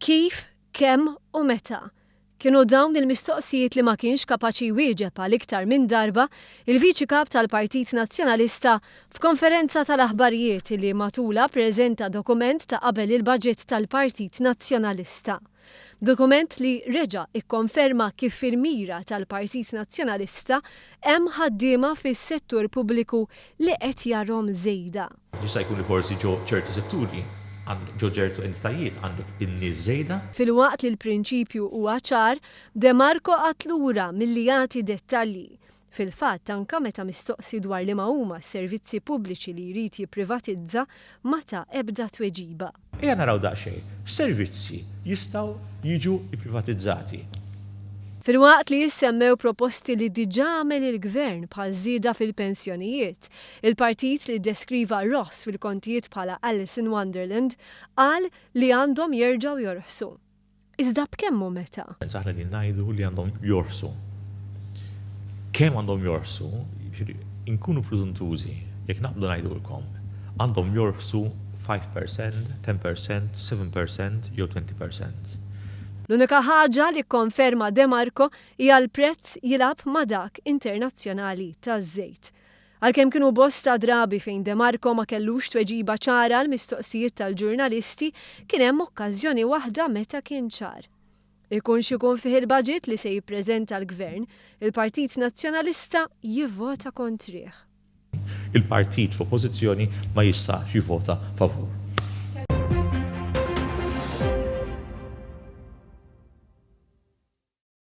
Kif, kemm u meta? Kienu dawn il-mistoqsijiet li ma kienx kapaċi jwieġeb għal iktar minn darba il-Viċi Kap tal-Partit Nazzjonalista f'konferenza tal-aħbarijiet li matulha ppreżenta dokument ta' qabel il-budget tal-Partit Nazzjonalista. Dokument li reġa' ikkonferma kif fil-mira tal-Partit Nazzjonalista hemm ħaddiema fis-settur pubbliku li qed jarhom żejda. Jista' jkun li forsi ġo ċertu setturi, ġo ċertu entitajiet għandek in-nies żejda. Filwaqt li l-prinċipju huwa ċar, De Marco qagħad lura milli jagħti dettalji. Fil-fatt, anke meta mistoqsi dwar liema huma s-servizzi pubbliċi li jrid jipprivatizza, ma ta ebda tweġiba. Ejja naraw daqsxejn x'servizzi jistgħu jiġu pprivatizzati. Filwaqt li jissemmew proposti li diġà għamel il-Gvern bħal żieda fil-pensjonijiet, il-partit li ddeskriva r-roħs fil-kontijiet bħala Alice in Wonderland qal li għandhom jerġgħu jorħsu. Iżda b'kemm u meta? Aħna qegħdin ngħidu li għandhom jorħsu. Kemm għandhom jorħsu, jiġifieri inkunu prużuntużi jekk naqbdu ngħidulkom għandhom jorħsu 5%, 10%, 7% jew 20%. L-unika ħaġa li kkonferma De Marco hija l-prezz jilgħab ma' dak internazzjonali taż-żejt. Għalkemm kienu bosta drabi fejn De Marco ma kellux tweġiba ċara għall-mistoqsijiet tal-ġurnalisti, kien hemm okkażjoni waħda meta kien ċar. Ikun x'ikun fih il-baġit li se jippreżenta l-Gvern, il-Partit Nazzjonalista jivvota kontrih. Il-partit fl-Oppożizzjoni ma jistax jivvota favur.